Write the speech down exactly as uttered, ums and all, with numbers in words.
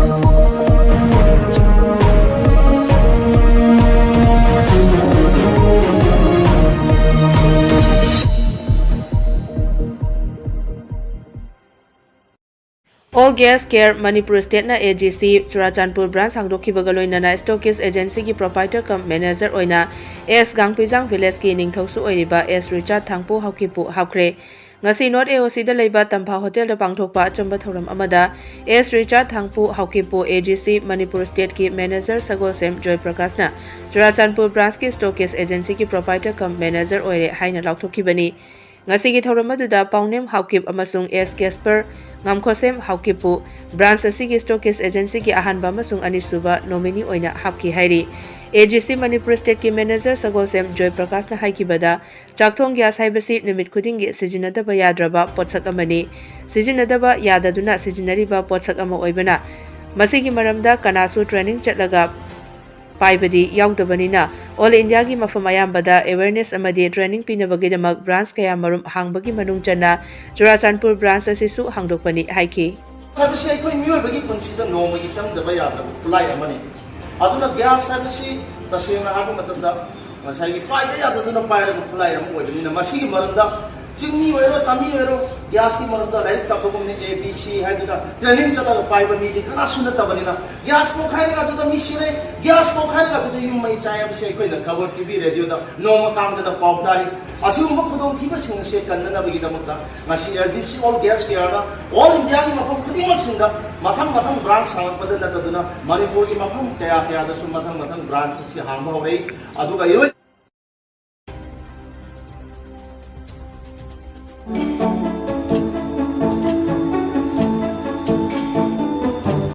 All Gas Care Manipur Stateꯅ AGC Churachandpur branch ꯍꯥꯡꯗꯣꯛꯈꯤꯕꯒ ꯂꯣꯏꯅꯅ stockist agencyꯒꯤ proprietor cum manager ꯑꯣꯏꯅ S ꯒꯥꯡꯄꯤꯖꯥꯡ villageꯀꯤ ꯅꯤꯡꯊꯧꯁꯨ ꯑꯣꯏꯔꯤꯕ S ꯔꯤꯆꯥꯔꯗ ꯊꯥꯡꯄꯨ ꯍꯥꯎꯀꯤꯞꯄꯨ ꯍꯥꯞꯈ꯭ꯔꯦ꯫ ꯉꯁꯤ North AOCꯗ ꯂꯩꯕ ꯇꯝꯐꯥ hotelꯗ ꯄꯥꯡꯊꯣꯛꯄ ꯑꯆꯝꯕ ꯊꯧꯔꯝ ꯑꯃꯗ S ꯔꯤꯆꯥꯔꯗ ꯊꯥꯡꯄꯨ ꯍꯥꯎꯀꯤꯞꯄꯨ AGC ꯃꯅꯤꯄꯨꯔ stateꯀꯤ manager ꯁꯒꯣꯜꯁꯦꯝ ꯖꯣꯏ ꯄ꯭ꯔꯀꯥꯁꯅ Churachandpur branchꯀꯤ stockist agencyꯒꯤ proprietor cum manager ꯑꯣꯏꯔꯦ ꯍꯥꯏꯅ ꯂꯥꯎꯊꯣꯛꯈꯤꯕꯅꯤ꯫ ꯉꯁꯤꯒꯤ ꯊꯧꯔꯝ ꯑꯗꯨꯗ ꯄꯥꯎꯅꯦꯝ ꯍꯥꯎꯀꯤꯞ ꯑꯃꯁꯨꯡ S ꯀꯦꯁꯄꯔ ꯉꯝꯈꯣꯁꯦꯝ ꯍꯥꯎꯀꯤꯞꯄꯨ branch ꯑꯁꯤꯒꯤ stockist agencyꯒꯤ ꯑꯍꯥꯟꯕ ꯑꯃꯁꯨꯡ ꯑꯅꯤꯁꯨꯕ nominee ꯑꯣꯏꯅ ꯍꯥꯞꯈꯤ ꯍꯥꯏꯔꯤ꯫ AGC ꯃꯅꯤꯄꯨꯔ stateꯀꯤ manager ꯁꯒꯣꯜꯁꯦꯝ ꯖꯣꯏ ꯄ꯭ꯔꯀꯥꯁꯅ ꯍꯥꯏꯈꯤꯕꯗ, ꯆꯥꯛꯊꯣꯡ gas ꯍꯥꯏꯕꯁꯤ ꯅꯨꯃꯤꯠ ꯈꯨꯗꯤꯡꯒꯤ ꯁꯤꯖꯤꯟꯅꯗꯕ ꯌꯥꯗ꯭ꯔꯕ ꯄꯣꯠꯁꯛ ꯑꯃꯅꯤ꯫ ꯁꯤꯖꯤꯟꯅꯗꯕ ꯌꯥꯗꯗꯨꯅ ꯁꯤꯖꯤꯟꯅꯔꯤꯕ ꯄꯣꯠꯁꯛ ꯑꯃ ꯑꯣꯏꯕꯅ, ꯃꯁꯤꯒꯤ ꯃꯔꯝꯗ ꯀꯅꯥꯁꯨ training ꯆꯠꯂꯒ ꯄꯥꯏꯕꯗꯤ ꯌꯥꯎꯗꯕꯅꯤꯅ, All Indiaꯒꯤ ꯃꯐꯝ ꯑꯌꯥꯝꯕꯗ awareness ꯑꯃꯗꯤ training ꯄꯤꯅꯕꯒꯤꯗꯃꯛ branch ꯀꯌꯥꯃꯔꯨꯝ ꯍꯥꯡꯕꯒꯤ ꯃꯅꯨꯡ ꯆꯟꯅ ꯆꯨꯔꯥꯆꯥꯟꯄꯨꯔ branch ꯑꯁꯤꯁꯨ ꯍꯥꯡꯗꯣꯛꯄꯅꯤ ꯍꯥꯏꯈꯤ꯫ ꯍꯥꯏꯕꯁꯤ ꯑꯩꯈꯣꯏ ꯃꯤꯑꯣꯏꯕꯒꯤ ꯄꯨꯟꯁꯤꯗ ꯅꯣꯡꯃꯒꯤ ꯆꯪꯗꯕ ꯌꯥꯗ꯭ꯔꯕ ꯈꯨꯠꯂꯥꯏ ꯑꯃꯅꯤ꯫ ꯑꯗꯨꯅ gas ꯍꯥꯏꯕꯁꯤ ꯇꯁꯦꯡꯅ ꯍꯥꯏꯕ ꯃꯇꯝꯗ ꯉꯁꯥꯏꯒꯤ ꯄꯥꯏꯗ ꯌꯥꯗꯗꯨꯅ ꯄꯥꯏꯔꯕ ꯈꯨꯠꯂꯥꯏ ꯑꯃ ꯑꯣꯏꯕꯅꯤꯅ, ꯃꯁꯤꯒꯤ ꯃꯔꯝꯗ ꯆꯤꯡꯃꯤ ꯑꯣꯏꯔꯣ, ꯇꯝꯃꯤ ꯑꯣꯏꯔꯣ, gasꯀꯤ ꯃꯔꯝꯗ ꯂꯥꯏꯔꯤꯛ ꯇꯝꯕꯒꯨꯝꯅ A B C ꯍꯥꯏꯗꯨꯅ training ꯆꯠꯂꯒ ꯄꯥꯏꯕ ꯃꯤꯗꯤ ꯀꯅꯥꯁꯨ ꯅꯠꯇꯕꯅꯤꯅ, gas ꯄꯣꯛꯈꯥꯏꯔꯒ ꯑꯗꯨꯗ ꯃꯤ ꯁꯤꯔꯦ, gas ꯄꯣꯛꯈꯥꯏꯔꯒ ꯑꯗꯨꯗ ꯌꯨꯝ ꯃꯩ ꯆꯥꯏ ꯍꯥꯏꯕꯁꯤ ꯑꯩꯈꯣꯏꯅ ꯈꯕꯔ, T V, radioꯗ ꯅꯣꯡꯃ ꯀꯥꯡꯗꯅ ꯄꯥꯎ ꯇꯥꯔꯤ꯫ ꯑꯁꯤꯒꯨꯝꯕ ꯈꯨꯗꯣꯡꯊꯤꯕꯁꯤꯡ ꯑꯁꯤ ꯀꯟꯅꯅꯕꯒꯤꯗꯃꯛꯇ ꯉꯁꯤ AGC All Gas Careꯅ All Indiaꯒꯤ ꯃꯐꯝ ꯈꯨꯗꯤꯡꯃꯛꯁꯤꯡꯗ ꯃꯊꯪ ꯃꯊꯪ branch ꯍꯥꯡꯂꯛꯄꯗ ꯅꯠꯇꯗꯨꯅ, ꯃꯅꯤꯄꯨꯔꯒꯤ ꯃꯐꯝ ꯀꯌꯥ ꯀꯌꯥꯗꯁꯨ ꯃꯊꯪ ꯃꯊꯪ branch ꯑꯁꯤ ꯍꯥꯡꯕ ꯍꯧꯔꯛꯏ꯫ ꯑꯗꯨꯒ ꯏꯔꯣꯏ